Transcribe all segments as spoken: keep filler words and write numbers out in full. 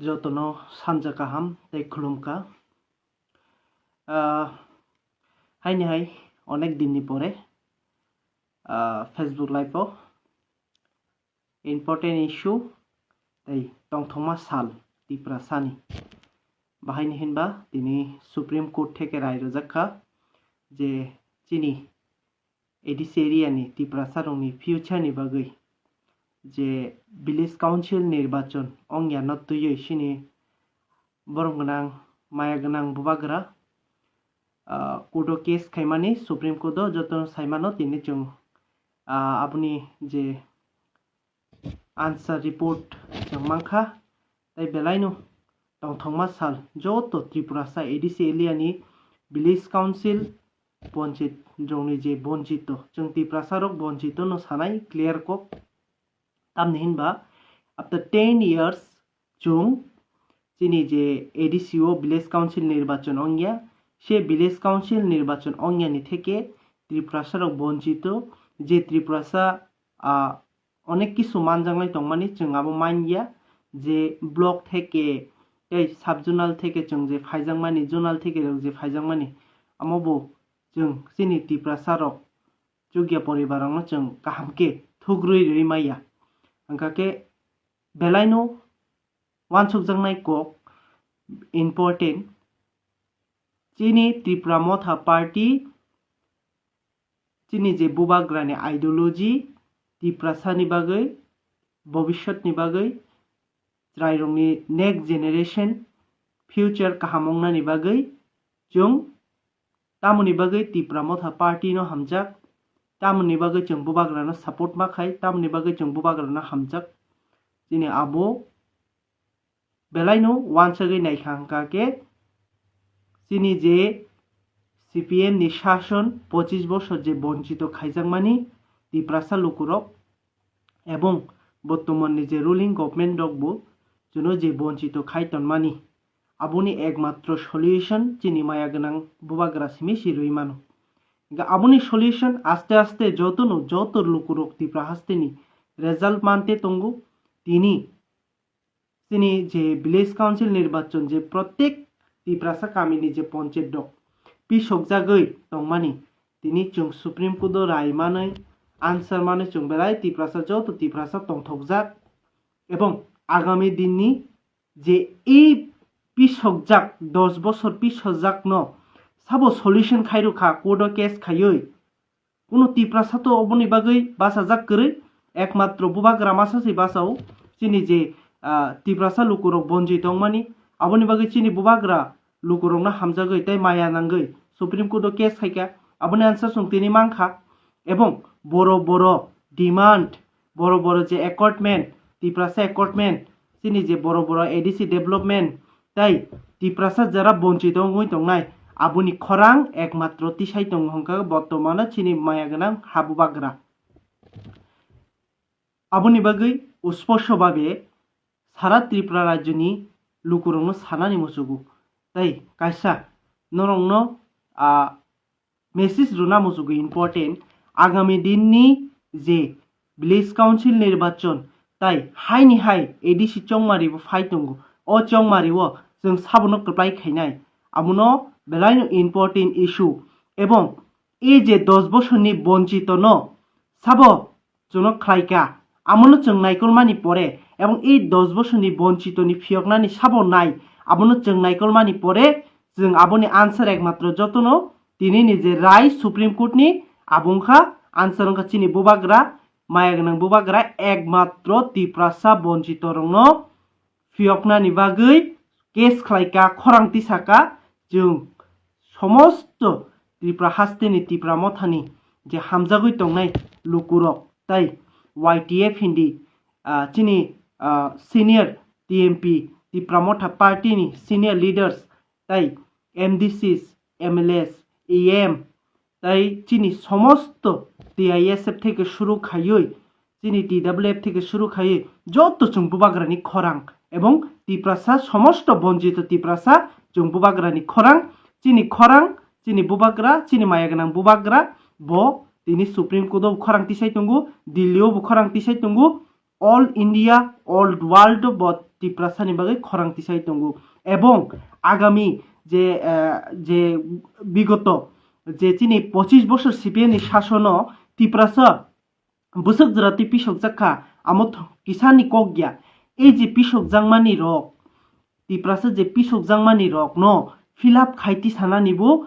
Jotono sanja kaham tei khulumkha. Ah, haini hai onek dinni pore, ah, Facebook Live o important issue tei tongthokma sal Tiprasani. Bahaini hinba tini Supreme Court theke rai rwjak kha je chini A D C area ni Tiprasa rokni future ni bagwi je village council nirbachon ongya no twiwi sini borok gwnang, maya gwnang bubagra, ah, court o case khaimani Supreme Court o jotono saimano tini chwng, ah, aboni je answer report chwng mankha. Tei belaino tongthokma sal joto Tripurasa A D C area ni village council, ponchit rokni je bonchito, chwng Tiprasa rok bonchito no sanai clear kok. Tamni hinba after ten years chwng chini je A D C o village council nirbachon ongya, se village council nirbachon ongya ni theke Tiprasa rok bonchito, je Tiprasa, ah, onek kisu manjaknai tongmani chwng abo manya je block theke tei sub zonal theke chwng je phaijakmani, zonal theke rok je phaijakmani, amo bo chwng chini Tiprasa rok chukya poribar rokno chwng kaham khe thukrwi rwi maya. Hwnkha khe belaino wansukjaknai kok important, chini Tipra Motha Party, chini je bubagrani ideology, Tiprasani bagwi, bobiswtni bagwi, chwrairokni next generation future kaham wngnani bagwi chwng tamoni bagwi Tipra Motha Party no hamjak, tamoni bagwi chwng bubagrano support ma khai, tamoni bagwi chwng bubagrano hamjak. Chini abo belaino wansagwi naikha hwnkha khe chini je C P M ni shason pochis bosor je bonchito khaijakmani Tiprasa lukurok ebong bortomanni je ruling government rokbo chwngno je bonchito khai tonmani, aboni ekmatro solution chini maya gwnang bubagra simi si rwi mano. Hwnkhe aboni solution aste aste jotono joto lukurok Tipra hasteni result mante tongo. Tini chini je village council nirbachon je protek Tiprasa kamini je ponchayat rok pisokjagwi tongmani, tini chwng Supreme Court o rai manwi answer manwi chwng belai Tiprasa joto Tiprasa tongthokjak, ebong agami dinni je ei pisokjak, dos bosor pisokjakno sabo solution khairokha court o case khaiwi. Kuno Tiprasa to oboni bagwi bachajak kwrwi, ekmatro bubagra masa se bachao, chini je, ah, Tiprasa lukurok bonjwi tongmani, aboni bagwi chini bubagra lukurokno hamjagwi tei maya nangwi Supreme Court o case khaikha, aboni answer chwng tini mankha. Ebong boro boro demand, boro boro je accordment, Tiprasa accordment, chini je boro boro A D C development, tei Tiprasa jara bonchito wngwi tongnai, aboni khorang ekmatro tisai tongo hwnkha bortomano chini maya gwnang ha bubagra. Aboni bagwi usposo babe sara Tripura rajyoni lukurokno sanani muchugo. Tei kaisa norokno, ah, message rwna muchugo important. Agami dinni je village council nirbachon tai haini hai A D C chongmari bo phai tongo. O chongmari o chwng sabono kwplai khainai. Abono belaino important issue. Ebong e je dos bosorni bonchitono sabo chwngno khlaikha, amono chwng naikolmani pore ebong ei dos bosorni bonchitoni phiyoknani sabo nai, abono chwng naikolmani pore chwng aboni answer ekmatro jotono tinini je rai Supreme Court ni abo wngkha answer wngkha chini bubagra, maya gwnang bubagra ekmatro Tiprasa bonchitorokno phiyoknani bagwi case khlaikha, khorang tisakha, chwng somosto Tripura hasteni Tipra mothani je hamjagwi tongnai lukurok tai Y T F hindi, ah, chini, ah, senior T M P, Tipra Motha party ni senior leaders tai M D Cs, M L As, E M, tai chini somosto T I S F theke shuru khaiwi, chini T W F theke shuru khaiwi joto chwng bubagrani khorang ebong Tiprasa somosto bonjito Tiprasa chwng bubagrani khorang, chini khorang, chini bubagra, chini maya gwnang bubagra bo tini Supreme Court o khorang tisai tongo, Delhi o bo khorang tisai tongo, all India, all world o bo Tiprasani bagwi khorang tisai tongo. Ebong agami je, eh, je bigoto je chini pochis bosor C P M ni sasono Tiprasa bwswk jora twi pisokjak kha, amo th-, kisani kok ya. Ei je pisokjakmani rok, Tiprasa je pisokjakmani rokno fill up khai tisanani bo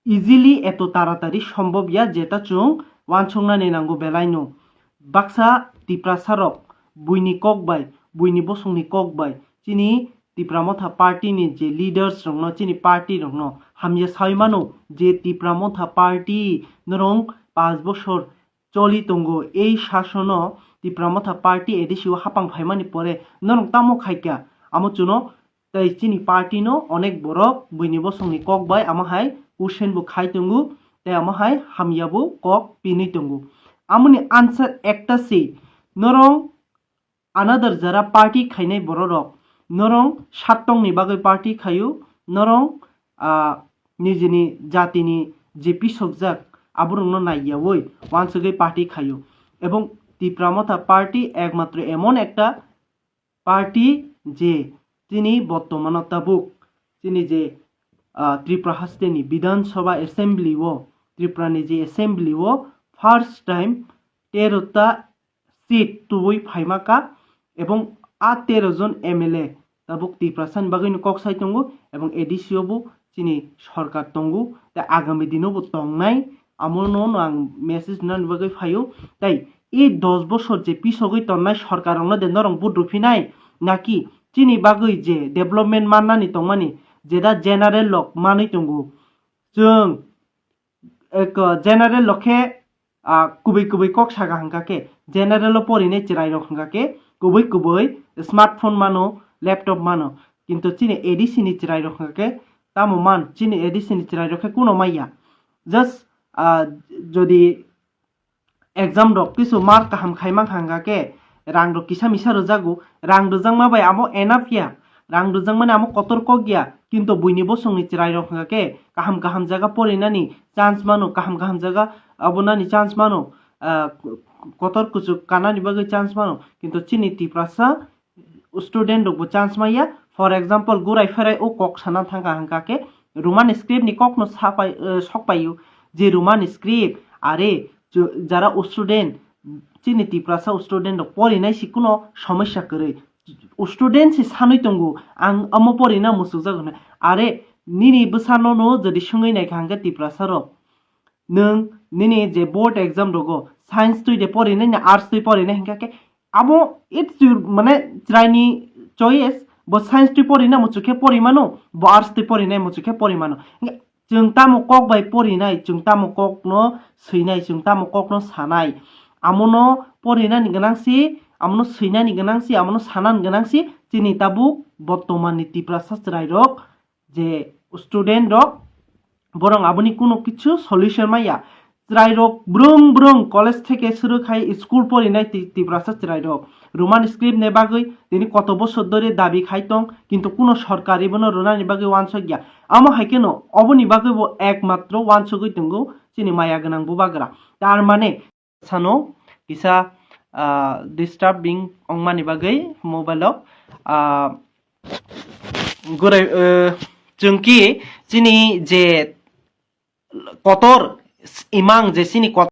easily eto taratari sombobya jeta chwng wansuknani nango belaino. Baksa Tiprasarok buini kok bai, buini bosongni kok bai chini Tipra Motha Party ni je leaders rokno, chini party rokno hamya sawi mano je Tipra Motha Party norong panch bosor choli tongo. Ei sasono Tipra Motha Party A D C o hapang phaimani pore norong tamo khaikha? Amo chuno tei chini party no onek borok buini bosongni kok bai amo hai question bo khai tongo, tei amo hai hamya bo kok pinwi tongo. Amoni answer ekta se, norong another jara party khainai bororok, norong sattongni bagwi party khaio, norong, ah, nijini jatini je pisokjak aborokno naiyawi wansugwi party khaio. Ebong Tipra Motha Party ekmatro emon ekta party je chini bortomano tabuk chini je, ah, Tripura hasteni Bidhan Sabha Assembly o, Tripura ni je Assembly o first time tero ta seat tubui phaima kha, ebong a tero jon M L A tabuk Tiprasa ni bagwi no kok sai tongo, ebong A D C o bo chini sorkar tongo, tei agami dino bo tongnai, amo no, no ang message nani bagwi phaio. Tei e dos bosor je pisogwi tongnai sorkar rokno de norok vote rwphinai, naki chini bagwi je development mannani tongmani, jeda general lok manwi tongo, chwng ek, general rok khe, ah, kubui kubui kok saka hwnkha khe, general o porinai chwrai rok hwnkha khe kubui kubui smartphone mano, laptop mano, kintu chini A D C ni chwrai rok hwnkha khe tamo man, chini A D C ni chwrai rok khe kuno maya. Just, ah, jodi exam rok kisu mark kaham khai mankha hwnkha khe rang rok kisa misa rwjago, rang rwjakma bai amo enough ya, rang rwjakmani amo kotor kok ya, kintu buini bosongni chwrai rok hwnkha khe kaham kaham jaga porinani chance mano, kaham kaham jaga abonani chance mano, ah, kotor kuchuk kanani bagwi chance mano, kintu chini Tiprasa student rokbo chance maya. For example, gurai pherai o kok sana thangkha hwnkha khe Roman script ni kokno sapai, eh, sokpaio, je Roman script, are jo-, jara o student, chini Tiprasa o student rok porinai si kuno somosya kwrwi. O student si sanwi tongo, ang omo porina muchukjago hwnwi. Are nini bwsano no jodi swngwi naikha hwnkhe Tiprasa rok, nwng nini je board exam rogo science twi de porinai na arts twi porinai hwnkha khe abo it's your, mane, chwraini choice, bo science twi porina muchuk khe pori mano, bo arts twi porinai muchuk khe pori mano. Hwnkhe chwng tamo kok bai porinai, chwng tamo kokno swinai, chwng tamo kokno sanai, amono porinani gwnang si, amono swinani gwnang si, amono sanani gwnang si, chini tabuk bortomanni Tiprasa chwrai rok je student rok, borok aboni kuno kichu solution maya. Chwrai rok brung brung college theke suru khai school porinai ti-, Tiprasa chwrai rok Roman script ni bagwi tini koto bosor dhori dabi khai tong, kintu kuno sorkar ibono rwnani bagwi wansok ya. Amo hai kheno oboni bagwi bo ekmatro wansogwi tongo chini maya gwnang bubagra. Tar mane sano kisa, ah, disturbing ongmani bagwi mobile o, ah, gurai, eh, chwngki chini je kotor imang je chini kotor